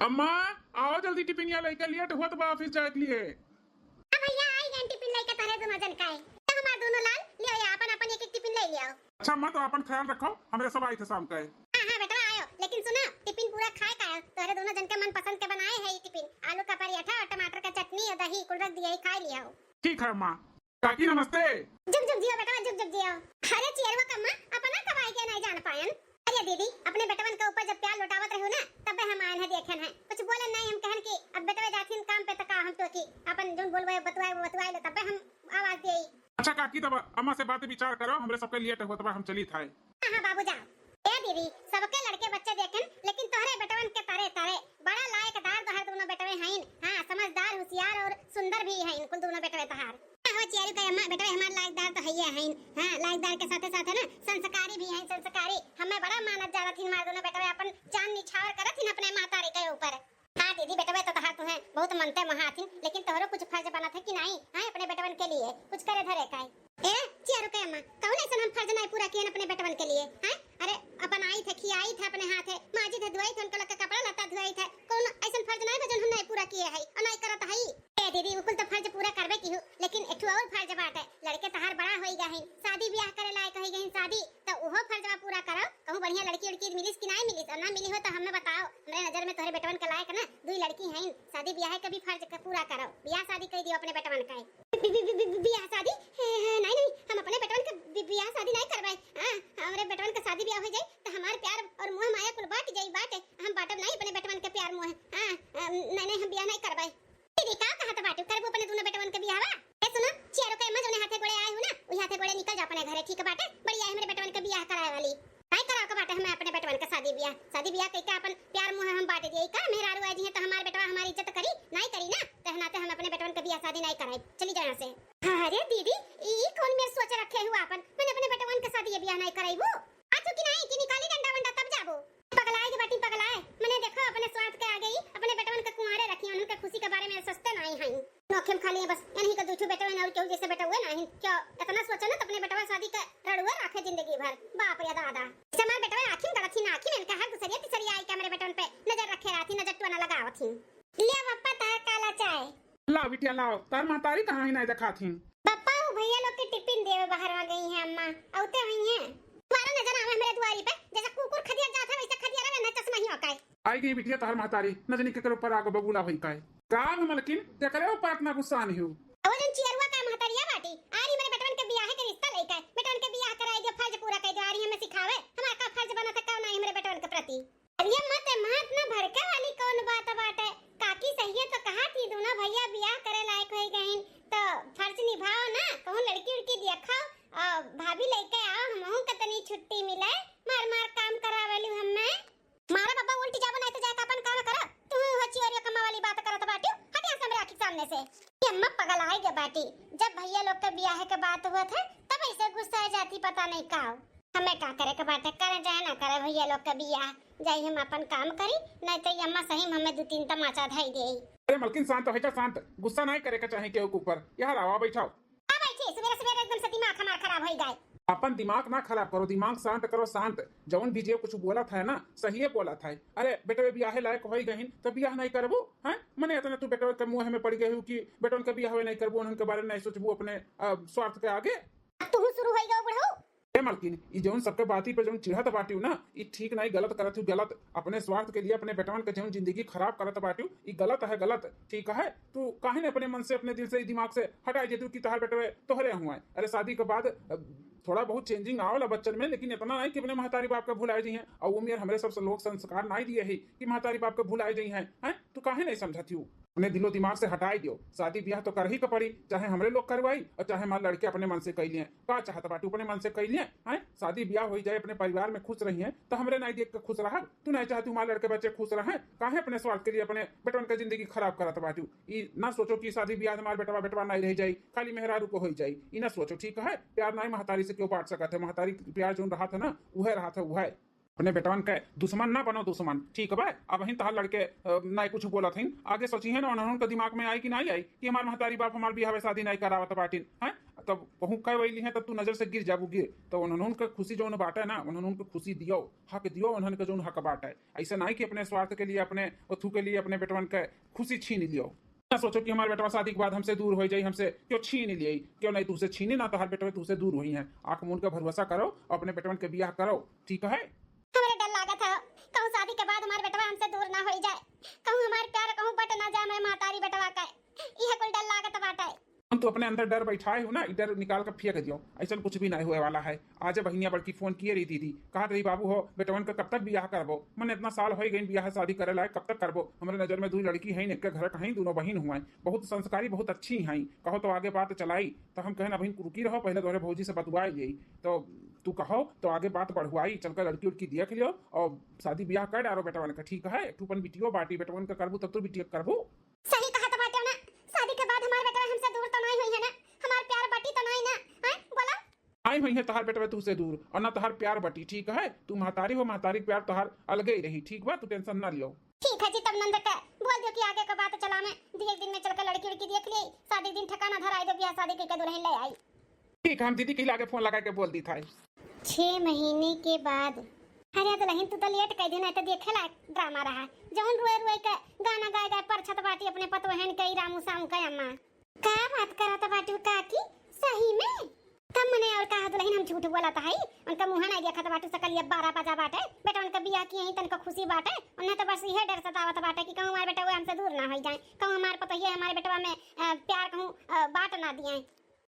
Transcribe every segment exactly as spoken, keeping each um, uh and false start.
अम्मा, आओ जल्दी, टिफिनिया लइके, लेट होत बा ऑफिस जाए के लिए। अब भैया आई गए टिफिन लइके तोहरे दोनों जन का है। तो हमार दोनों लाल ले आओ, अपन अपन एक एक टिफिन ले ले आओ। अच्छा अम्मा, तो अपन ख्याल रखो, हमरे सब आई थे शाम का है। हाँ हाँ बेटा आयो, लेकिन सुना टिफिन पूरा खाए का है। तोहरे दोनों जन के मनपसंद के बनाए है ये टिफिन, आलू का पराठा और टमाटर का चटनी और दही कुल रख दिया है, खा लिया हो। ठीक है अम्मा। काकी नमस्ते। जुग जुग जियो बेटवा, जुग जुग जियो। अरे चियरुआ कम्मा, अपना कब आए के नहीं जान पायन। अरे दीदी, अपने बेटवन के ऊपर जब प्यार लुटावत रहू ना, तबे हम आयन है, देखेन है। कुछ बोले नहीं, हम कहन कि अब बेटवे जाथिन काम पे, त का हम तो की अपन जोन बोलवाए, बतवाए, वो बतवाए ले, तबे हम आवाज दिए। अच्छा काकी, तब अम्मा से बात विचार करो, हमरे सबके लिए होत बा, हम चली थाए। हाँ हाँ बाबू जाओ। ए दीदी, सबके लड़के बच्चे देखेन, लेकिन तोहरे बेटवन के तरे तरे बड़ा लायकदार तोहर दोनों बेटवे हईन। हाँ, समझदार, होशियार और सुंदर भी हईन कुल दोनों बेटवे तोहार। हाँ हो चियरू के अम्मा, बेटवे हमार लायकदार तो हइये हईन। हाँ, लायकदार के साथे साथे ना संस्कारी भी हईन, संस्कारी। हमें बड़ा मानत जानत हिन हमार दोनों बेटवे, अपन जान निछावर करत हिन अपने महतारी के ऊपर। हाँ दीदी, बेटवे तो तोहार तुहें बहुत मनते मोहाथिन, लेकिन तोहरो कुछ फर्ज बनत है कि नाहीं? हाँ, अपने बेटवन के लिए कुछ करे धरे का है। ए चियरू के अम्मा, कौन ऐसन हम फर्ज नहीं पूरा किए अपने बेटवन के लिए? हैं? अरे अपन आई थे, खियाई थे अपने हाथे, माजी थे, धोई थे, उनके लोग के कपड़ा लत्ता धोई थे, कौन ऐसन फर्ज नहीं बा जौन हम नहीं पूरा किए है और नहीं करत है? ए दीदी, उ कुल तो फर्ज पूरा करबे की हूँ, लेकिन एक ठो और फर्ज बाटे। लड़के तहार बड़ा होई गए हैं, शादी ब्याह करे लायक होई गए हैं, शादी, तो उहो फर्जवा पूरा करो। कहूँ बढ़िया लड़की उड़की मिलिस कि नहीं मिलिस, और ना मिली हो तो हमें बताओ, हमरे नजर में तोहरे बेटवन के लायक ना दुई लड़की हैं, शादी ब्याह के भी फर्ज के पूरा करो, ब्याह शादी कर दियो अपने बेटवन का। बि-, बि-, बि-, बि-, बियाह शादी? हे, हे, नहीं, नहीं, हम अपने बेटवन के बि-, बियाह शादी नहीं करवाए। हाँ, हमरे बेटवन के शादी ब्याह हो जाए, तो हमार प्यार और मोह माया कुल बांट जाई, बांट। हम बांटब नहीं अपने बेटवन के प्यार मोह। हाँ, अम, नहीं, नहीं, हम बियाह नहीं करवाए। दीदी, का कहत बाटू? करबू अपने दोनों बेटवन के बियाहवा? ए, सुनो, चियरो के अम्मा, जोने हाथे गोड़े आए हो ना, वही हाथे गोड़े निकल जा अपने घरे, ठीक बाटे? बड़ी आई हमरे बेटवन के बियाह कराए वाली। नहीं कराओ के बाटे हमें अपने बेटवन के शादी ब्याह। शादी ब्याह कइके अपन प्यार मोह हम बांट दिए। का मेहरारू आ जी हैं तो हमार बेटवा हमारी इज्जत करी? नहीं करी ना। तह नाते हम अपने बेटवन के बियाह शादी नहीं कराई। चली जाए यहाँ से। अरे दीदी, ई कौन मेर सोच रखे हुआ अपन? मैंने अपने बेटवन के शादी ये बियाह नहीं कराई वो। आ चुकी नहीं कि निकाली डंडा वंडा तब जाबो। पगलाए के बाटी पगलाए। मैंने देखो अपने स्वार्थ के आगे ही अपने बेटवन के कुंवारे रखी, उनके खुशी के बारे में सोचते नहीं हैं। नोखे में खाली है बस, इन्हीं का दू ठो बेटवे और केहू जैसे बेटवे नहीं। क्या इतना सोचे ना तो अपने बेटवा शादी का रड़ुआ रखे जिंदगी भर। बाप रे दादा। जैसे हमारे बेटवा आँखी में गड़त ही ना, आँखी में इनका हर दूसरी तीसरी आई के हमरे बेटवन पे नजर रखे रहती, नजर टुआना लगावत ही। लिया पप्पा तार काला चाय। लाओ बिटिया लाओ, तार महतारी कहाँ ही नहीं देखात ही। पप्पा वो भैया लोग के टिफिन देवे बाहर आ गई है अम्मा, औते हुई हैं। तुम्हारा नजर आवे हमरे दुआरी पे, जैसे कुकुर खदिया जात है वैसे खदिया रहे ना, चश्मा ही होकाए। आई गई बिटिया तोहर महतारी, न जानी केकरे ऊपर आग बबूला होई काहे। का हो मलकिन, केकरे ऊपर इतना गुस्सा आनी हो? वो जन चियरुआ का महतरिया बाटी, आ रही मेरे बेटवन के बियाह के रिश्ता लेके, बेटवन के बियाह कराई दियो, फर्ज पूरा कर दियो, आ रही हमें सिखावे, हमारा का फर्ज बना था, का नहीं मेरे बेटवन के प्रति। अरे मत, महत ना भड़के वाली कौन बात बाटे, काकी सही है तो कहा थी, दोनों भैया बियाह करे लायक हो गईन, तो फर्ज निभाओ ना, कहूँ लड़की उड़की देखो, आ, भाभी लेके आओ, हमहू के तनी छुट्टी मिले, मार मार काम करावेलू हमें। मारा बाबा उल्टी जाबो नहीं तो जाके अपन काम करो। तू हो चियरिया कमा वाली बात करत बाटी, हट यहाँ से हमरे आँखी के सामने से। ये अम्मा पगल आई गे बाटी, जब भैया लोग के बियाह के बात हुआ था तब ऐसे गुस्सा आ जाती, पता नहीं का हो। हमें का करे के बाटे, करे चाहे ना करे भैया लोग के बियाह, जाई हम अपन काम करी, नहीं तो ये अम्मा सही में हमें दू तीन तमाचा धई दे। अरे मलकिन शांत हो जा, शांत, गुस्सा नहीं करे के चाहे केहू के ऊपर। यहाँ आओ बैठाओ। का बैठी? सुबेरे सुबेरे एकदम से दिमाग हमार खराब होई जाए। अपन दिमाग ना खराब करो, दिमाग शांत करो, शांत। जौन भी जे कुछ बोला था ना, सही बोला था। अरे बेटवे बियाहे लायक होई गहिन, तो बियाह नहीं करबू? हैं? मने इतना तू बेटवे के मुंह में पड़ गई हो कि बेटवन के बियाह नहीं करबू, उनके बारे में नहीं सोचबू अपने, अ, स्वार्थ के आगे। अब तू शुरू होई गयो बुढ़ऊ। ए मलकिन, ई जौन सबके बाती पे जौन चिढ़त बाटियो ना, ई ठीक नहीं, गलत करत हूँ, गलत। अपने स्वार्थ के लिए अपने बेटवन के जौन जिंदगी खराब करत बाटियो, ई गलत है, गलत। ठीक है, तू काहे ने अपने मन से, अपने दिल से, ई दिमाग से हटाई देतू कि तोहर बेटवे तोहरे हुआ है। अरे शादी के बाद, अ, थोड़ा बहुत चेंजिंग आवला बच्चन में, लेकिन इतना नहीं कि अपने महतारी बाप के भुलाए जी हैं। और वो मेर हमरे सब लोग संस्कार नहीं दिए ही कि महतारी बाप के भुलाए जी हैं, हैं? तू काहे नहीं समझती हूँ? अपने दिलो दिमाग से हटाई दियो। शादी ब्याह तो कर ही के पड़ी, चाहे हमरे लोग करवाई और चाहे हमारे लड़के अपने मन से कई लिए। का चाहत बाटू अपने मन से कई लिए, हैं? शादी ब्याह होई जाए, अपने परिवार में खुश रही हैं, तो हमरे नहीं देख के खुश रहब? तू नहीं चाहती हमारे लड़के बच्चे खुश रहें? काहे अपने स्वार्थ के लिए अपने बेटवन का जिंदगी खराब करत बाटू? ई ना सोचो कि शादी ब्याह हमारे बेटवा, बेटवा नहीं रह जाई, खाली मेहरारू को होई जाई। ई ना सोचो, ठीक है? प्यार नहीं महतारी से क्यों बांट सकत है? महतारी प्यार जोन रहा था ना, वह रहा था, वह। अपने बेटवन के दुश्मन ना बनो दुश्मन, ठीक बा? अब हिन तहार लड़के, अ, नाई कुछ बोलत हिन, आगे सोची है ना, उन्होंने के दिमाग में आई कि नाई आई कि हमार महतारी बाप हमार बियाह शादी नाई करावत बाटिन, हैं? तब कहूँ कह वैली है, तब तू नजर से गिर जाबू, गिर। तो उन्हन के खुशी जौन बाटे ना, उन्हन के खुशी दियो, हक दियो उन्हन के जौन हक बाटे। ऐसा नहीं कि अपने स्वार्थ के लिए, अपने ओथू के लिए अपने बेटवन के खुशी छीन लियो। ना सोचो कि हमारे बेटवा शादी के बाद हमसे दूर हो जाई, हमसे क्यों छीन लिए, क्यों नहीं तुझसे छीने ना, तोहार बेटवा तुझसे दूर हुई है। आँख मूंद के भरोसा करो, अपने बेटवन के बियाह करो, ठीक है? हमरे डर लागत है, कहूँ शादी के बाद हमार बेटवा हमसे दूर ना होई जाए, कहूँ हमार प्यार कहूँ बट ना जाए, हमारे महतारी बेटवा का, इहे कुल डर लागत बाटे। हम तो अपने अंदर डर बैठाए हो ना, ई डर निकाल के फेंक दियो, ऐसा कुछ भी नहीं होए वाला है। आज बहिनिया बड़की फोन किए रही दीदी, कहत रही, "बाबू हो, बेटवन का कब तक बियाह करबो? मने इतना साल हो गई बियाह शादी करे लायक, कब तक करबो? हमरे नजर में दो लड़की हैं, एक घर कहीं दोनों बहिन हुआ, बहुत संस्कारी, बहुत अच्छी हैं, कहो तो आगे बात चलाई।" तो हम कहन, "अभी रुकी रहो, पहले तोहरे भौजी से बतुआई जाई।" तो तू कहो तो आगे बात बढ़ुआई, चलकर लड़की उड़की देख लियो और शादी ब्याह कर डारो बेटवन का, ठीक है? तू अपन बिटियो बाटी, बेटवन का करबू तब तो बिटिया करबू। सही कहत बाटे ना, शादी के बाद हमार बेटवा हमसे दूर तो नहीं हुई है ना, हमार प्यार बटी तो नहीं ना, हैं? बोला। आई हुई है तोहार बेटवा तुझसे दूर और ना तोहार प्यार बटी, ठीक है? तू महतारी हो, महतारी के प्यार तोहार अलगे ही रही, ठीक बा? तू टेंशन ना लियो। ठीक है जी, तब नंद के बोल दियो कि आगे का बात चला में, दिए दिन में चल के लड़की उड़की देख ली, शादी दिन ठिकाना धराई दो, ब्याह शादी के दुल्हन ले आई। ठीक है, हम दीदी के लागे फोन लगा के बोल दी था। छह महीने के बाद। अरे दुल्हन, तू तो लेट कर देना, तो देखे लायक ड्रामा रहा, जौन रोए रोए के गाना गाए गाए परछत बाटी अपने पतोहन के, ई रामू सामू का अम्मा। का बात करत बाटू काकी, सही में? तब मने और कहा दुल्हन, हम झूठ बोलत हई, उनका मुँह नहीं देखत बाटू, सकलिया बारह बजा बाटे, बेटवन का बियाह किए ही तनका खुशी बाटे, उन्हें तो बस इहे डर सतावत बाटे कि कहूँ हमार बेटवा हमसे दूर ना हो जाए, कहूँ हमार पतोहिया हमारे बेटवा में, अ, प्यार कहूँ, अ, बांट ना दिए।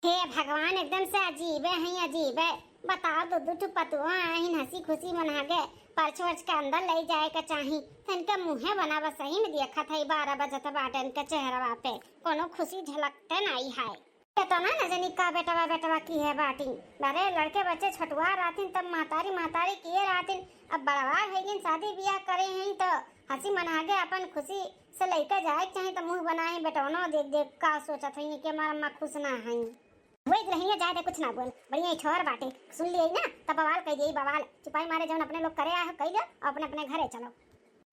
हे भगवान, एकदम से अजीबे हैं, अजीबे। बताओ, दो दो ठो पतुआ आहिन, हंसी खुशी मना के परछ वर्छ के अंदर ले जाए के चाही, तो इनके मुँहे बना बस सही में देखत है, बारह बजत बाटे इनके चेहरवा पे, कोनो खुशी झलकते नहीं है। केतना न जनी का बेटवा बेटवा किहे बाटिन। अरे लड़के बच्चे छोटुआ रहतिन तब महतारी महतारी किहे रहतिन। अब बड़वा है गिन, शादी बियाह करे हैं तो हंसी मना के अपन खुशी से लइके जाए के चाही तो मुँह बनाए बेटवनो देख देख का सोचत है कि हमार अम्मा खुश ना है। वही दुल्हनिया जाए दे, कुछ ना बोल, बढ़िया ही छोर बाटे, सुन लिए ना तब बवाल कह दिए बवाल। चुपाई मारे जौन अपने लोग करे आए हो कह लो, अपने अपने घरे चलो।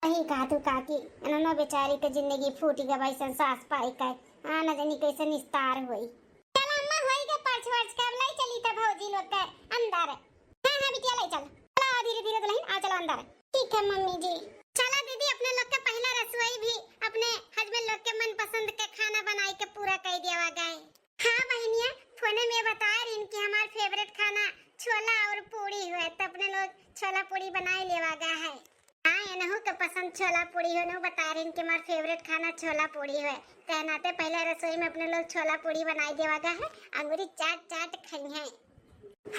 सही कहा तू काकी, एननो बेचारी के जिंदगी फूट गए भाई सन सास पाई के। आ न जानी कैसे निस्तार होई। चल अम्मा, होई के परछ वर्छ के, अब ले चली त भौजी लोग के अंदर। हाँ हाँ बिटिया, ले चल। चला धीरे धीरे दुल्हन, आ चलो अंदर। ठीक है मम्मी जी। चला दीदी, अपने लोग के पहला रसोई भी अपने हस्बैंड लोग के मनपसंद के खाना बनाई के पूरा कर दिया गए। हाँ बहनिया, फोने में बता रही कि हमार फेवरेट खाना छोला और पूड़ी हुए, तो अपने लोग छोला पूड़ी बनाए लेवा गा है। हाँ, एनहू के पसंद छोला पूड़ी हो, नू बता रही कि हमार फेवरेट खाना छोला पूड़ी हुए। कहनाते पहले रसोई में अपने लोग छोला पूड़ी बनाई देवा गा है, अंगूरी चाट चाट खाई है।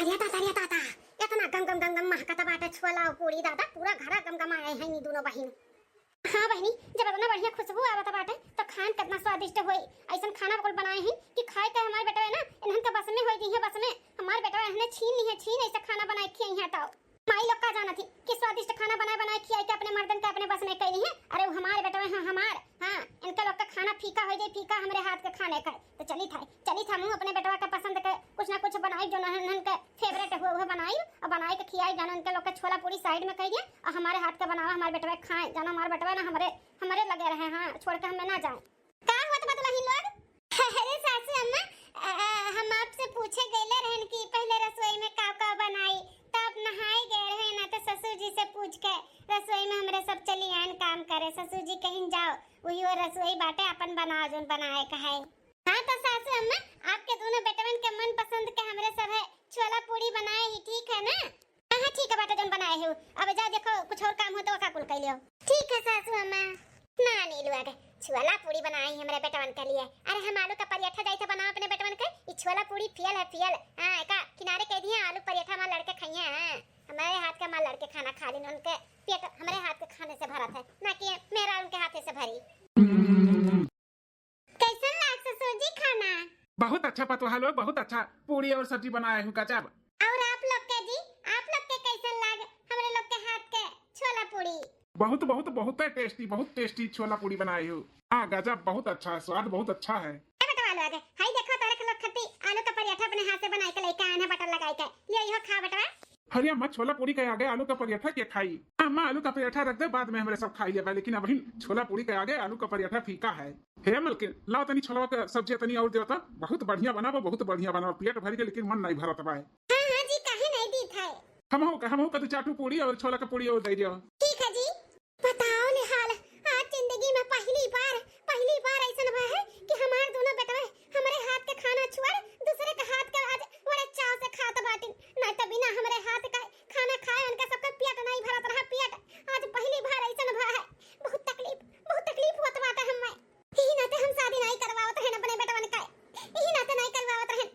अरे ताता, अरे ताता, इतना गम गम गम गम महकत बाटे छोला और पूड़ी दादा, पूरा घर गम गम आए हैं ये दोनों बहिन। हाँ बहिनी, जब इतना बढ़िया खुशबू आवत बाटे, तो खान कितना स्वादिष्ट होई। ऐसन खाना कुल बनाए हैं कि खाए के हमार बेटवा है ना, इन्हन के बस में होई जइहे, बस में। हमार बेटवा इन्हने छीन ली है, छीन ऐसा खाना बनाए खियाई है तो। माई लोग का जानत ही कि स्वादिष्ट खाना बनाए बनाए खियाई के अपने मर्दन के अपने बस में कैली है। अरे वो हमार बेटवा है, हमार, हाँ, इनके लोग का खाना फीका हो जाए, फीका हमरे हाथ के खाने का। तो चली था, चली था, मुँह अपने बेटवा के पसंद के कुछ ना कुछ बनाई, जो नहन नहन के फेवरेट हुए, वह बनाई और बनाई के खियाई। जानो इनके लोग के छोला पूड़ी साइड में कह दिया और हमारे हाथ के बनावा, हमारे बेटवा के खाए। जानो हमारे बेटवा ना हमारे, हमारे लगे रहे, हाँ, छोड़ के हमें ना जाए। का होत बा दुल्हन लोग? अरे सासू अम्मा, अ, अ, हम आपसे पूछे गईले रहन कि पहले रसोई में का का बनाई, तो आप नहाए गए रहे ना, तो ससुर जी से पूछ के रसोई में हमरे सब चली आन काम करे। ससुर जी कहीं जाओ, वही वो रसोई बाटे, अपन बनाओ जोन बनाए का है। हाँ तो सासू अम्मा, आपके दोनों बेटवन के मनपसंद के हमरे सब है छोला पूड़ी बनाए ही, ठीक है ना? हाँ हाँ ठीक है बाटे, जोन बनाए हो। अब जा देखो कुछ और काम हो तो का कुल कर लियो। ठीक है सासू अम्मा। ना नीलुआ के छोला पूड़ी बनाई हमरे बेटवन के लिए। अरे हम आलू का पराठा जाई थे बनाओ अपने बेटवन के। ई छोला पूड़ी फेल है, फेल। हाँ, एका किनारे कह दिए, आलू पराठा हमार लड़के खाइए। हाँ, हमारे हाथ का हमार लड़के खाना खा लेन, उनके पेट हमारे हाथ के खाने से भरत है, ना कि मेरा उनके हाथे से भरी। कैसन लाग ससुर जी खाना? बहुत अच्छा पतोहा लोग, बहुत अच्छा। पूड़ी और सब्जी बनाए हूँ, गजब। और आप लोग के जी, आप लोग के कैसन लाग हमरे लोग के हाथ के छोला पूड़ी? बहुत, बहुत, बहुत टेस्टी, बहुत टेस्टी छोला पूड़ी बनाए हो। हाँ, गजब, बहुत अच्छा है, स्वाद बहुत अच्छा है। ए बेटवा लोग, हाय देखो, तोरे के लोग खाती आलू का पराठा अपने हाथ से बनाए के लेके आए हैं, बटर लगाए के। लियो, इहो खा बेटवा। अरे अम्मा, छोला पूरी के आगे आलू का पराठा के खाई? अम्मा, आलू का पराठा रख दे, बाद में हमरे सब खाई लेबा, लेकिन अबहिन छोला पूरी के आगे आलू का पराठा फीका है। हे मलकिन, लाओ तनी छोलवा के सब्जी तनी और देता, बहुत बढ़िया बनाबो, बहुत बढ़िया बनाबो, पेट भर के, लेकिन मन नहीं भरत बा। हाँ, हाँ जी, काहे नहीं दीत है? हमहू का, हमहू का दू चार ठो पूरी और छोला के पूरी और दे दियो। ठीक है जी। बताओ ले हाल, आज जिंदगी में पहली बार, पहली बार ऐसन भा है कि हमार दोनों बेटवा हमरे हाथ के खाना छोड़ दूसरे के हाथ के आज बड़े चाव से खात बाटिन। नहीं तो बिना हमरे हाथ का खाना खाए उनका सबका पेट नहीं भरत रहा, पेट। आज पहली बार ऐसन भा है। बहुत तकलीफ, बहुत तकलीफ होत बाटे हमें। यही नाते हम शादी नहीं करवावत रहन अपने बेटवन का, यही नाते नहीं करवावत रहन।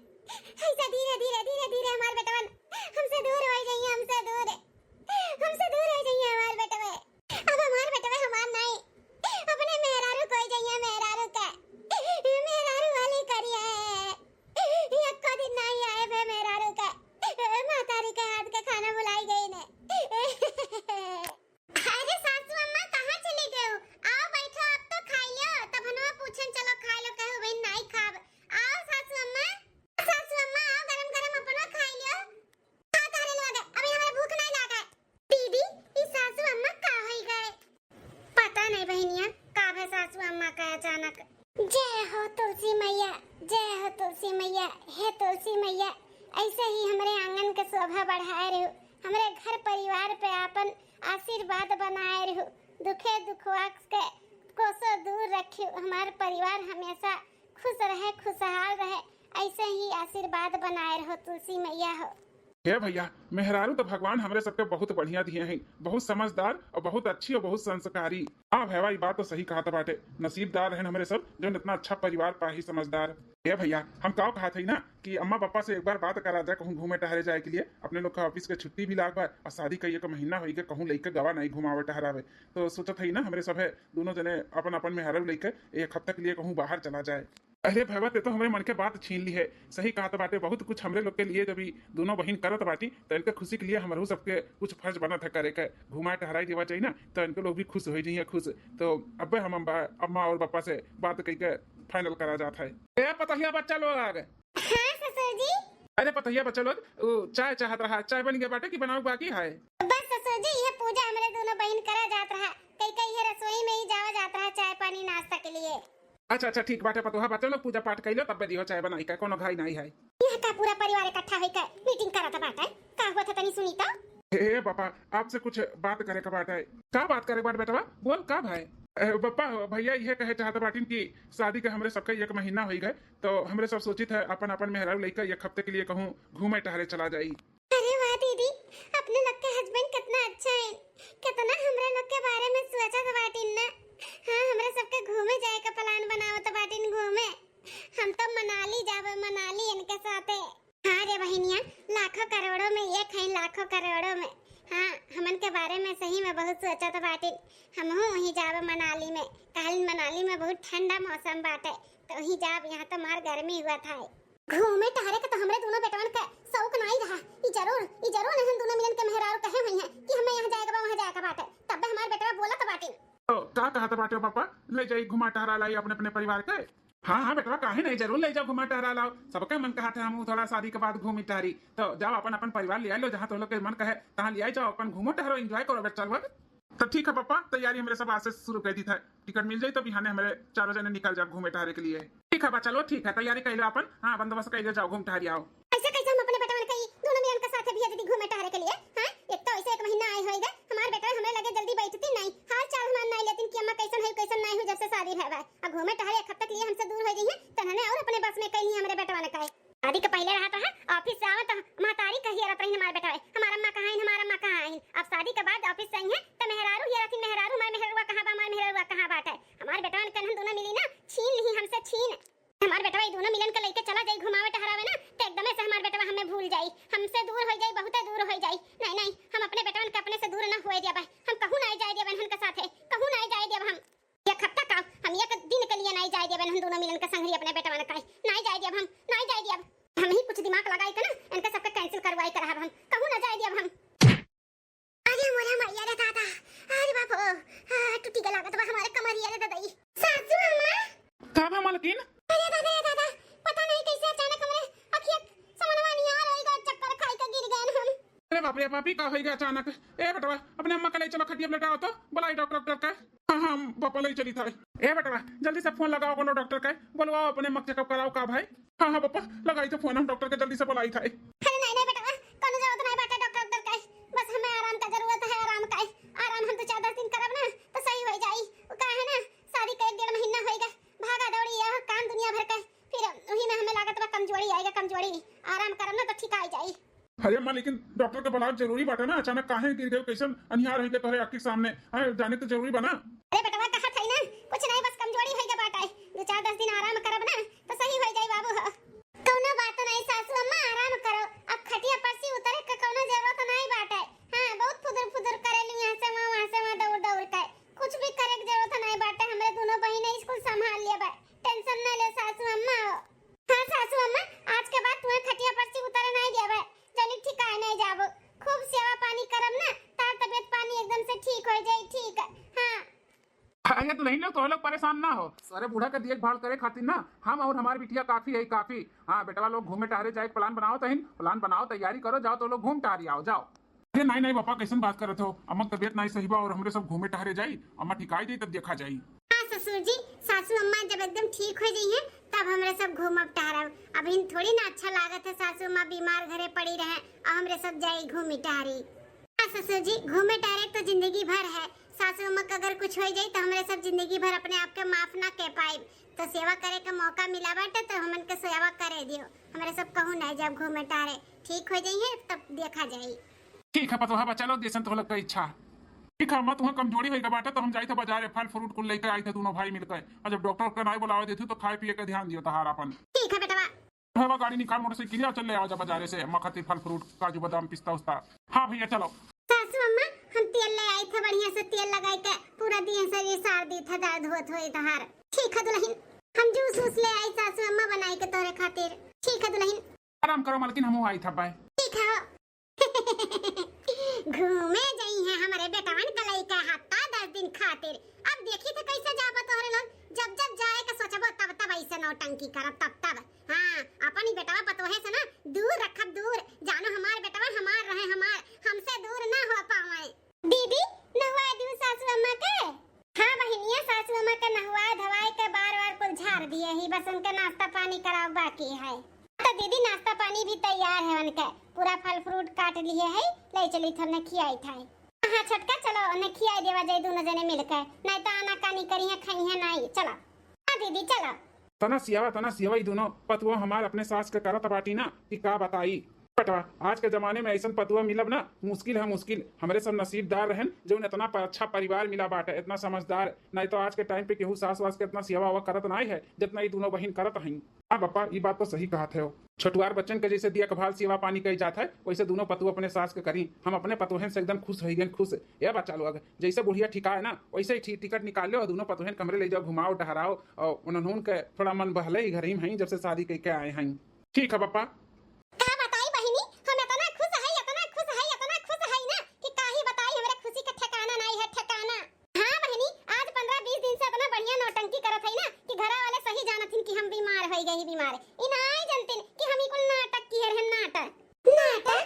ऐसे धीरे, धीरे, धीरे, धीरे हमार बेटवन हमसे दूर हो जाइए, हमसे दूर, हमसे दूर हो जाइए हमार बेटवे। अब हमार बेटवे हमार नहीं, अपने मेहरारू कोई जाइए, मेहरारू का, मेहरारू वाली करिए। यक्को दिन नहीं आए बे मेहरारू का, महतारी के हाथ के खाना भुलाई गई ने। अरे सासू अम्मा, कहाँ चली गयो? आओ बैठो, आप तो खाई लो। तब हनुआ पूछन, चलो खाई लो, कहो बहन नहीं खाब। आओ सासू अम्मा, सासू अम्मा आओ, गरम गरम अपनो खाई लो। आ तारे लोग, अभी हमारे भूख नहीं लागा। दीदी, ई सासू अम्मा का होई गए? पता नहीं बहनिया, का भे सासू अम्मा का अचानक। जय हो तुलसी मैया, जय हो तुलसी मैया, हे तुलसी मैया, ऐसे ही हमरे आंगन के शोभा बढ़ाए रहू, हमरे घर परिवार पे आपन आशीर्वाद बनाए रहू, दुखे दुखवा के कोसों दूर रखियो, हमार परिवार हमेशा खुश रहे, खुशहाल रहे, ऐसे ही आशीर्वाद बनाए रहो तुलसी मैया हो। हे भैया, मेहरारू तो भगवान हमरे सबके बहुत बढ़िया दिए हैं, बहुत समझदार और बहुत अच्छी और बहुत संस्कारी। हाँ भैया, ई बात तो सही कहत बाटे, नसीबदार रहन हमरे सब जो इतना अच्छा परिवार पाही समझदार। हे भैया, हम का कहत हई ना कि अम्मा पापा से एक बार बात करा जाए कहूँ घूमे टहरे जाए के लिए, अपने लोग का ऑफिस के छुट्टी भी लाग बा और शादी का एक महीना होई गए, कहूँ लइके गवा नहीं घुमावे टहरावे। तो सोचत हई ना हमरे सब है दोनों जने अपन अपन मेहरारू लइके एक हफ्ता के लिए कहूँ बाहर चला जाए। अरे भैया, ते तो हमरे मन के बात छीन ली है। सही कहत बाटे, बहुत कुछ हमरे लोग के लिए जब ई दोनों बहिन करत बाटी, तो इनके खुशी के लिए हमरहू सबके कुछ फर्ज बनत है करे के। घुमाए टहराई देवा चाहिए ना, तो इनके लोग भी खुश हो जाइए, खुश। तो अबे हम अम्बा-, अम्मा और पापा से बात कई के फाइनल करा जात है। ए पतहिया बच्चा लोग। हाँ ससुर जी। अरे पतहिया बच्चा लोग, उ चाय चाहत रहा, चाय बन गया बाटे कि बनावे बाकी है? बस ससुर जी, ये पूजा हमरे दोनों बहिन करा जात रहा, कई कई ये रसोई में ही जावा जात रहा चाय पानी नाश्ता के लिए। अच्छा, अच्छा, ठीक बाटे, पतोहा बच्चा लोग पूजा पाठ कइलो, तब दियो चाय बनाई का, कोनो घाई नहीं है। यहाँ का पूरा परिवार इकट्ठा होई का मीटिंग करत बाटे, का हुआ था तनी सुनी तो। हे बापा, आपसे कुछ बात करे का बाटे। का बात करे के बाटे बेटवा, बोल का भाई? ए, बापा, भैया ये कहे चाहत बाटिन कि शादी के हमरे सबके एक महीना होई गए, तो हमरे सब सोचित है अपन अपन मेहरारू लइका एक हफ्ते के लिए कहूँ घूमे टहरे चला जाई। अरे वाह दीदी, अपने लोग के हस्बैंड कितना अच्छा है, कितना हमरा लोग के बारे में सोचत बाटिन ना। हाँ, हमरा सबके घूमे जाए का प्लान बनावत बाटिन घूमे। हम तो मनाली जाबे, मनाली इनके साथे। हाँ रे बहिनिया, लाखों करोड़ों में एक है, लाखों करोड़ों में। हाँ, हमन के बारे में सही में बहुत सोचत बाटिन। हमहू वहीं जाबे मनाली में, कहलिन मनाली में बहुत ठंडा मौसम बाटे, तो वहीं जाब, यहाँ तो मार गर्मी हुआ था। घूमे टहरे के तो हमरे दोनों बेटवन के शौक नाई रहा। ई जरूर, ई जरूर एहन दोनों मिलन के मेहरारू कहे हुई हैं कि हमें यहाँ जाएगा बा, वहाँ जाएगा बाटे। तब हमार बेटवा बोलत बाटिन। तो का कहत बाटे पापा, ले जाई घुमा टहरा लाई अपने, अपने परिवार के। हाँ, हाँ बेटवा, काहे नहीं, जरूर ले जाओ घुमा टहरा लाओ। सबके मन कहत है हम थोड़ा शादी के बाद घूमी टहरी। तो जाओ अपन, अपन परिवार ले आई लो, जहाँ तो लोग के मन कहे तहाँ ले आई जाओ, अपन घूमो टहरो, एंजॉय करो बेटा लोग। तो ठीक है पापा, तैयारी हमरे सब आज से शुरू कर दी था। टिकट मिल जाई तो बिहाने हमरे चारों जने निकल जाओ घूमे टहरे के लिए। ठीक है बा, चलो ठीक है, तैयारी कर लो अपन। हाँ, बंदोबस्त कर लो, जाओ घूम टहरी आओ। ऐसे कैसे हम अपने बेटवन के ई दोनों मिलन के साथे भेज दी घूमे टहरे के लिए? हाँ, एक तो ऐसे एक महीना आए होई गए, हमार बेटवा हमरे लगे जल्दी बैठती नहीं, हाल चाल हमार नहीं लेतिन कि अम्मा कैसन है, कैसन नहीं हुई जब से शादी भय बा। अब घूमे टहरे एक हफ्ते के लिए हमसे दूर हो गई है, तनने और अपने बस में कैली हमरे बेटवन का। शादी के पहले रहत रहा, ऑफिस से आवत महतारी कहिए रहत रही, "हमार बेटा है, हमार अम्मा कहाँ है, हमार अम्मा कहाँ है?" अब शादी के बाद ऑफिस से आई है, तो मेहरारू ये रहती, "मेहरारू, हमार मेहररुआ कहाँ बा, हमार मेहररुआ कहाँ बाटे?" हमार बेटवन कनहन दोनों मिली ना, छीन ली हमसे, छीन। हमार बेटवा ई दोनों मिलन के लेके चला जाई घुमावे टहरावे ना, तो एकदमे से हमार बेटवा हमें भूल जाई, हमसे दूर हो जाई, बहुते दूर हो जाई। नहीं, नहीं, हम अपने बेटवन के अपने से दूर ना हुए दिया बा, हम कहूँ ना जाए दिया बहन के साथे, कहूँ ना जाए दिया हम। एक हफ्ता का हम एक दिन के लिए नाई जाए देबन हम दोनों मिलन के संगरी अपने बेटवन का नाई जाए देब हम, नाई जाए देब। हम ही कुछ दिमाग लगाई के ना इनके सबके कैंसिल करवाई के रहब हम, कहूँ ना जाए देब हम। अरे मोरे मैया रे दादा, अरे बाप हो, आ, टूटी के लागत बा हमारे कमरिया रे दादाई। सासू अम्मा। का बा मलकिन? अरे दादा रे दादा, पता नहीं कैसे अचानक हमरे अखिया समनवा निहार होई गए, चक्कर खाई के गिर गए हम। अरे बाप रे, ए भाभी, का होइगा अचानक? ए बेटवा, अपने अम्मा के ले चलो, खटिया पे लेटाओ तो, बुलाई डॉक्टर, डॉक्टर के। हाँ, हाँ, पापा ले चली था। ए बेटवा, जल्दी से फोन लगाओ कोनो डॉक्टर के, बोलवाओ अपने अम्मा के, चेकअप कराओ का भाई। हाँ, हाँ पापा, लगाई था फोन हम डॉक्टर के, जल्दी से बुलाई था। अरे नहीं, नहीं बेटवा, कोनो जरूरत नहीं बाटे डॉक्टर, डॉक्टर के, बस हमें आराम का जरूरत है, आराम का। आराम हम दो चार दस दिन करब ना, तो सही हो जाई। वो का है ना, शादी का एक डेढ़ महीना होइगा, भागा दौड़ी यह काम दुनिया भर का, फिर वही में हमें लागत बा कमजोरी आइगा, कमजोरी। आराम करब ना तो ठीक आ जाई। अरे अम्मा, लेकिन डॉक्टर के बुलाव जरूरी बाटे ना, अचानक काहे गिर गयो, कैसन अनिहार होइगा तोहरे आँखी के सामने, हैं, जाने तो जरूरी बा ना। अरे बेटवा, कहा था ना, कुछ नहीं, बस कमजोरी होइगा बाटे, दो चार दस दिन आराम करब ना तो सही हो जाई बाबू हो। कौनो बात नहीं सासू अम्मा, आराम करो, अब खटिया पर से उतरे के कौनो जरूरत नहीं बाटे। हाँ, बहुत फुदुर फुदुर करे लू यहाँ से वहाँ, वहाँ से वहाँ दौड़ दौड़ के, कुछ भी करे के जरूरत नहीं बाटे, हमरे दोनों बहिन स्कूल संभाल लेबे, टेंशन नहीं ले सासू अम्मा। हाँ सासू अम्मा, आज के बाद तुम्हें खटिया पर से उतरे नहीं देबे, जनी ठिकाए नहीं जाबो, खूब सेवा पानी करब ना, तार तबियत पानी एकदम से ठीक हो जाई, ठीक। हाँ। अरे दुल्हन लोग, तो लोग परेशान ना हो, अरे बूढ़ा के देखभाल करे खातिर ना हम और हमार बिटिया काफी है, काफी। हाँ, बेटवा लोग घूमे टहरे जाए के प्लान बनाओ तहिन, प्लान बनाओ, तैयारी करो, जाओ तो लोग घूम टहरी आओ, जाओ। अरे नहीं, नहीं पापा, कैसन बात करत हो? अम्मा के तबियत नहीं सही बा और हमरे सब घूमे टहरे जाई, अम्मा ठिकाई जाई तब देखा जाई। हाँ ससुर जी, सासू अम्मा जब एकदम ठीक हो जाई हैं, तब हमरे सब घूमब टहरब। अभी थोड़ी ना अच्छा लागत है सासू अम्मा बीमार घरे पड़ी रहे और हमरे सब जाई घूमी टहरी। हाँ ससुर जी, घूमे टहरे तो जिंदगी भर है, सासू अम्मा के अगर कुछ हो जाई तो हमरे सब जिंदगी भर अपने आप के माफ ना कर पाइब। तो सेवा करे का मौका मिला बाटे तो हमन के सेवा करे दियो, हमरे सब कहूँ नहीं जाब घूमे टहरे, ठीक हो जाई है तब देखा जाई। ठीक है पतोहा बा, चलो जैसन तोहलोग का इच्छा। ठीक है अम्मा, तुहाँ कमजोरी होइगा बाटे तो हम जाई था बाजारे, फल फ्रूट कुल लेके आई था दोनों भाई मिलकर। और जब डॉक्टर का नहीं बुलावे देती तो खाए पिए का ध्यान दियो तहार अपन। ठीक है बेटवा। है बा गाड़ी निकाल मोटरसाइकिल, चल ले आओ जा बाजारे से अम्मा खातिर फल फ्रूट, काजू बादाम, पिस्ता उस्ता। हाँ भैया चलो। सासू अम्मा, हम तेल ले आई था बढ़िया से, तेल लगाई के पूरा दिन शरीर सार दी था, दर्द होत होई तहार। ठीक है दुल्हन, हम जूस वूस ले आई सासू अम्मा बनाई के तोरे खातिर। ठीक है दुल्हन। आराम करो मालकिन, हम आई था बाय। ठीक है। घूमे जाई हैं हमरे बेटवन का लइका हफ्ता दस दिन खातिर। अब देखी तो कैसे जाबो तोहरे लोग, जब जब जाए के सोचबो तब तब ऐसे नौटंकी करब, तब तब। हाँ, अपन ही बेटवा पतोहे से ना दूर रखब दूर। जानो हमार बेटवा हमार रहे, हमार, हमसे दूर ना हो पावे। दीदी, नहवाए दियो सासू अम्मा के। हाँ बहिनिया, सासू अम्मा के नहवाए धवाए के बार बार कुल झाड़ दिए ही, बस उनके नाश्ता पानी कराओ बाकी है। तो दीदी नाश्ता पानी भी तैयार है उनके, पूरा फल फ्रूट काट लिए है, ले चली थे उन्हें खियाई था। हाँ छोटका, चलो उन्हें खियाई देवा जाए दोनों जने मिलकर, नहीं तो आना कानी करी है, खाई है नहीं। चलो। हाँ दीदी चलो। तना सियावा, तना सियावा, ई दोनों पतुआ हमार अपने सास के करत बाटी ना कि का बताई। बेटवा, आज के जमाने में ऐसन पतुआ मिलब ना मुश्किल है, मुश्किल। हमरे सब नसीबदार रहन जौन इतना प-, अच्छा परिवार मिला बाटे, इतना समझदार। नहीं तो आज के टाइम पे केहू सास वास के इतना सेवा वेवा करत नाई है जितना ई दोनों बहिन करत हईं। हाँ पापा, ई बात तो सही कहत है। छोटुआर बच्चन के जैसे देखभाल सेवा पानी कई जात है, वैसे दोनों पतुआ अपने सास के करी। हम अपने पतोहन से एकदम खुश हो गए, खुश। ए बच्चा लोग, जैसे बुढ़िया ठिकाए ना, वैसे ही ठी-, टिकट निकाल लो, दोनों पतोहन कमरे ले जाओ, घुमाओ टहराओ, और उन्होंने के थोड़ा मन बहले ही घर ही में हईं, जब से शादी कई के आए हैं। ठीक है पापा। का बताई बहिनी, हम इतना खुश है, इतना खुश है, इतना खुश है ना कि का ही बताई, हमरे खुशी का ठिकाना नहीं है, ठिकाना। हाँ बहिनी, आज पन्द्रह बीस दिन से इतना बढ़िया नौटंकी करत है ना कि घरा वाले सही जानत हिन कि हम बीमार हो गए ही, बीमार। ई नाई जानतिन कि हम ई कुल नाटक किए रहन, नाटक। नाटक?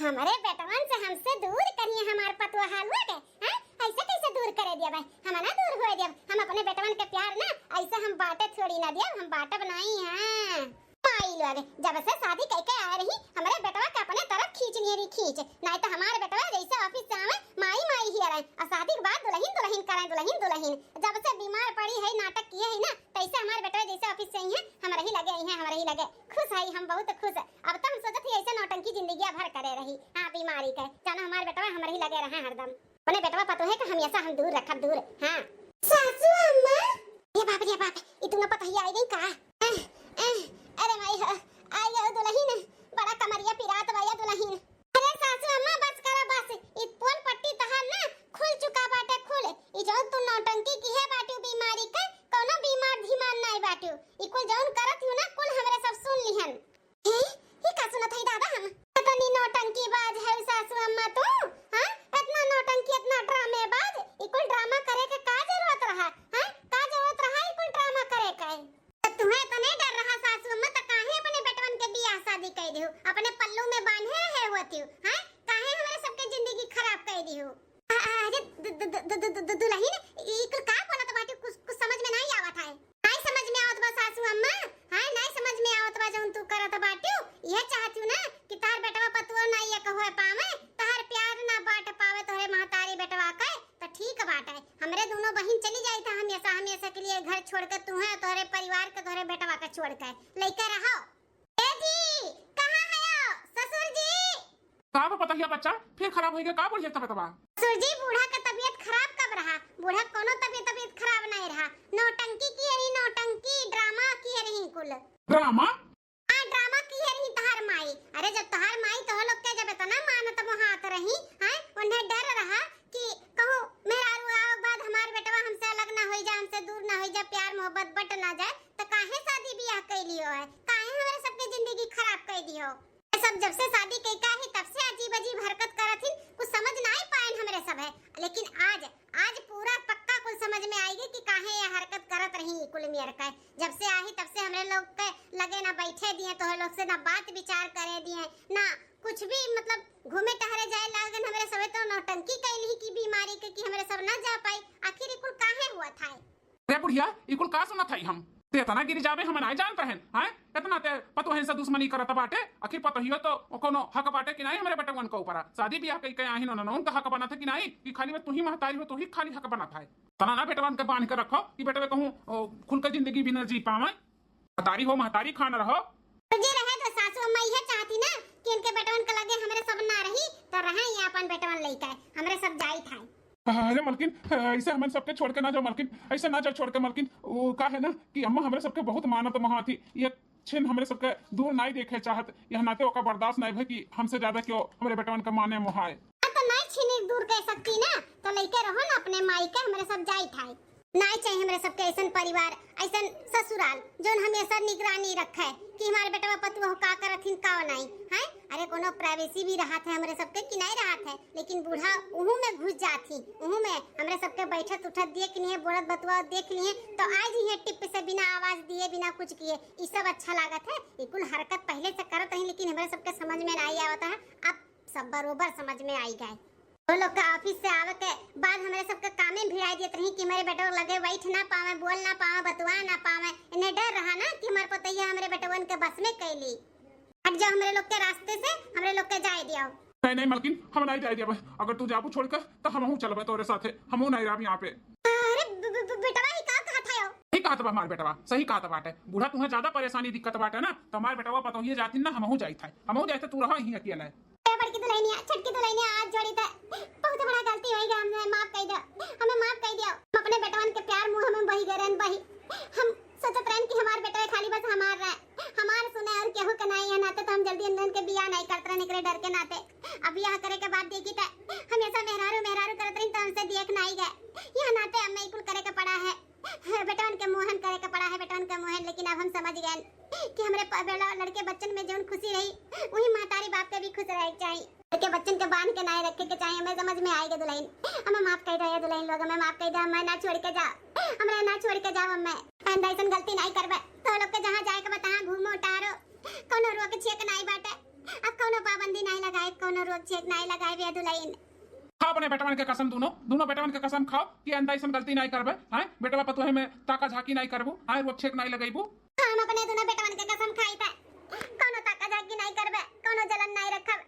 हमरे बेटवन से हमसे दूर करिए हमार पतोहा लोग, हैं? ऐसे कैसे दूर करे दिया भाई? हम ना दूर होए दिया, हम अपने बेटवन के प्यार ना ऐसे हम बाटे थोड़ी ना दिया, हम बाटब नहीं। हाँ माई लोग, जब से शादी कई के आए रही, हमरे बेटवा के अपने तरफ खींच लिए रही, खींच। नहीं तो हमारे बेटवा जैसे ऑफिस से आवे, माई माई ही रहे, और शादी के बाद दुल्हन दुल्हन करें, दुल्हन दुल्हन। जब से बीमार पड़ी है, नाटक किए है ना, तैसे हमारे बेटवा जैसे ऑफिस से आई है, हम रही लगे आई है, हम रही लगे। खुश है हम, बहुत खुश। अब तो हम सोचत ही ऐसे नौटंकी जिंदगी भर करे रही। हाँ, बीमारी के जानो हमारे बेटवा हम रही लगे रहे हरदम। अपने बेटवा पतोहे के हमेशा हम दूर रखब, दूर। हाँ। सासू अम्मा। ए बाप रे बाप, ई दोनों पतोहिया आई गई का? एह, एह, अरे माई हो, आई गयो दुल्हन, बड़ा कमरिया पिरात बा या दुल्हन। अरे सासू अम्मा बस करा बस, ई पोल पट्टी तहार ना खुल चुका बाटे, खुल। ई जौन तू नौटंकी किहे बाटू बीमारी के, कौनो बीमार धीमार नाई बाटू। ई कुल जौन करत हूँ ना, कुल हमरे सब सुन लिहन। हे, ई का सुनत हई दादा हम? इतनी नौटंकी बाज है सासू अम्मा तू, हाँ? इतना नौटंकी, इतना ड्रामेबाज, ई कुल ड्रामा करे के का चली जाई था हमेशा, हमेशा के लिए घर छोड़ के, तू है, तोहरे परिवार के, तोहरे बेटवा के छोड़ के। लइका रहो। ए जी, कहाँ है हो? ससुर जी। का बा पतहिया बच्चा, फिर खराब होइगा का बुढ़िया तबियतवा? ससुर जी, बूढ़ा का तबियत खराब कब रहा? बूढ़ा कोनो तबियत, तबियत खराब नहीं रहा। नौटंकी किहे रही, नौटंकी, ड्रामा किहे रही कुल। ड्रामा? हाँ, ड्रामा किहे रही तहार माई। अरे, जब तहार माई तोह लोग के जब इतना मानत मोहात रही, हैं, उन्हें डर रहा कि कहूँ मेहरारू आवे के बाद हमार बेटवा हमसे अलग ना होई जा, हमसे दूर ना होई जा, प्यार मोहब्बत बट ना जाए, तो काहे शादी बियाह कैली हो है? काहे हमरे सबके जिंदगी खराब कर दी हो? ये सब जब से शादी कई का ही, तब से अजीब अजीब हरकत करत हिन, कुछ समझ ना आई पाएन हमरे सब है। लेकिन आज, आज पूरा पक्का कुल समझ में आएगी कि काहे ये हरकत करत रही कुल मियर का। जब से आई तब से हमरे लोग के लगे ना बैठे दिए, तोह लोग से ना बात विचार करे दिए, ना कुछ भी, मतलब घूमे टहरे जाए लागन। हमरे सबे तो नौटंकी कैली की बीमारी के कि हमरे सब ना जा पाई। आखिर ई कुल काहे हुआ था? रे बुढ़िया, ई कुल का सुनत हई हम? ते इतना गिर जाबे हम नाय जानत रहन, हैं? इतना ते पतोहन से दुश्मनी करत बाटे, आखिर पतोहियो तो कोनो हक बाटे कि नाई हमरे बेटवन के ऊपर? शादी बियाह कई के आहिन, उनका हक बनत है कि नाई? कि खाली बस तू ही महतारी हो, तू ही खाली हक बनत है? तना ना बेटवन के बांध के रखो कि बेटवे कहूँ, ओ, खुल के जिंदगी भी न जी पावे। महतारी हो, महतारी खान रहो। तो जे रहे तो सासू अम्मा इहे चाहती ना कि इनके बेटवन के लगे हमरे सब ना रही, तो रहे ये अपन बेटवन लइके, हमरे सब जाई था। अरे मलकिन, ऐसे हमन सबके छोड़ के ना जाओ मलकिन, ऐसे ना जाओ छोड़ के मलकिन। वो का है ना कि अम्मा हमरे सबके बहुत मानत मोहात ही, ये छिन हमरे सबके दूर नाई देखे चाहत, यह नाते ओका बर्दाश्त नाई भई कि हमसे ज्यादा क्यों हमरे बेटवन के माने मोहाए। हाँ, तो नाई छिन दूर कह सकती ना, तो लइके रहो ना अपने माई के, हमरे सब जाई था। नाई चाहिए हमरे सबके ऐसन परिवार, ऐसन ससुराल, जौन हमेशा निगरानी रखे कि हमारे बेटवा पतोह का करत हिन, का नाई, हैं? अरे, कोनो privacy भी रहत है हमरे सबके कि नाई रहत है, लेकिन बूढ़ा उहू में घुस जात ही, उहू में हमरे सबके बैठत उठत देख लिए, बोलत बतुआ देख लिए, तो आ जइहे टिप से बिना आवाज दिए, बिना कुछ किए। ई सब अच्छा लागत है? ई कुल हरकत पहले से करत रही, लेकिन हमरे सबके समझ में नाई आवत है, अब सब बरोबर समझ में आई गए। वो लोग का office से आवे के बाद हमरे सबके कामे भिड़ाई देत रही कि हमरे बेटवा लगे बैठ ना पावे, बोल ना पावे, बतुआ ना पावे। इन्हें डर रहा ना कि हमार पतैया हमरे बेटवन के बस में कैली। हट जाओ हमरे लोग के रास्ते से, हमरे लोग के जाए दियो। नहीं, नहीं मलकिन, हम नहीं जाए दिया। अगर तू जाबू छोड़ के, तो हमहू चलबे तोरे साथे, हमहू नहीं रहब यहाँ पे। अरे ब-, ब-, ब-, बेटवा, ई का कहत है हो? सही कहत बा हमार बेटवा, सही कहत बाटे। बूढ़ा तुम्हें ज्यादा परेशानी दिक्कत बाटे ना, तो हमार बेटवा पतोहिए जाथिन ना, हमहू जाइत है, हमहू जाइत है, तू रहा ही अकेले। ए बड़की दुल्हनिया, छोटकी दुल्हनिया, हाथ जोड़ी त बहुत बड़ा गलती होई गए, हमें माफ कर दो, हमें माफ कर दियो। हम अपने बेटवन के प्यार मुंह में बही गए रहन, बही। हम सोचत रहन कि हमार बेटवा खाली बस हमार रहे, हमार सुने और केहू के नाई है नाते, तो हम जल्दी उनके बियाह नहीं करत रहन एकरे डर के नाते। अब बियाह करे के बाद देखी त हमेशा मेहरारू मेहरारू करत रही, तो हमसे देख नाई गए। यह नाते हमें कुल करे के पड़ा है। बेटवन के मोहन करे के पड़ा है, बेटवन के मोहन। लेकिन अब हम समझ गए कि हमरे प-, बेला लड़के बच्चन में जौन खुशी रही, वही महतारी बाप के भी खुश रहे के चाही। लड़के बच्चन के बांध के नाई रखे के चाही। हमें समझ में आएगा दुल्हन, हमें माफ कर दो ये दुल्हन लोग, हमें माफ कर दो, हमें ना छोड़ के जाओ, हमें ना छोड़ के जाओ। हमें आइंदा ऐसन गलती नहीं करबे। तो लोग के जहाँ जाए के बा, तहाँ घूमो टहरो, कोनो रोक छेक नहीं बाटे। अब कोनो पाबंदी नहीं लगाए, कोनो रोक छेक नहीं लगाए बे दुल्हन। खा अपने बेटवन के कसम, दोनों, दोनों बेटवन के कसम खाओ कि आइंदा ऐसन गलती नहीं करबे, हैं? बेटवा पतोहे में ताका झाकी नहीं करबू, हैं? रोक छेक नहीं लगैबू। हम अपने दोनों बेटवन के कसम खाई थे, कोनो ताका झाकी नहीं करबे, कोनो जलन नहीं रखब।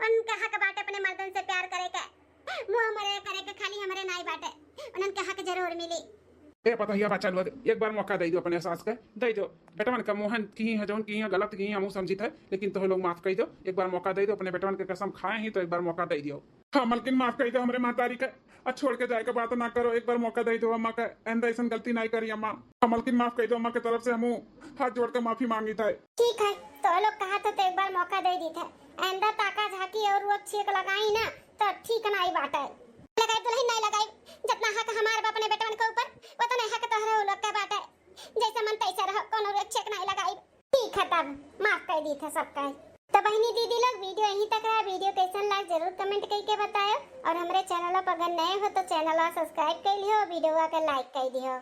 उनके हक बाटे अपने मर्दन से प्यार करे के, मुंह मरे करे के, खाली हमरे नहीं बाटे, उनन के हक जरूर मिली। ए पतोहिया बच्चा लोग, एक बार मौका दे दो अपने सास के, दे दो। बेटवन का मोहन की है, जौन की है, गलत की है, हमहू समझित है, लेकिन तोहे लोग माफ कर दो, एक बार मौका दे दो। अपने बेटवन के कसम खाए ही तो एक बार मौका दे दियो। हाँ मलकिन, माफ कर दो हमरे महतारी के, आ छोड़ के जाए के बात ना करो, एक बार मौका दे दो अम्मा के, आइंदा ऐसन गलती नहीं करी अम्मा। हाँ मलकिन, माफ कर दो अम्मा के तरफ से, हमहू हाथ जोड़ के माफी मांगित है। ठीक है, तो लोग कहा था तो एक बार मौका दे दी था, आइंदा ताका झाकी और वो छेक लगाई ना, तो ठीक नाई बाटे। लगाई दुल्हन नाई लगाई, जितना हक हमार बा अपने बेटवन के ऊपर, उतने हक तोहरे उ लोग के बाटे। जैसे मन तैसे रहो, कोनो रोक छेक नाई लगाई। ठीक है, तब माफ कर दी थे सबका। तो बहनी दीदी लोग, video यहीं तक रहा। Video कैसन लाग जरूर comment करके बतायो, और हमरे channel पर अगर नए हो तो channel subscribe कर लियो, video के like कर दियो।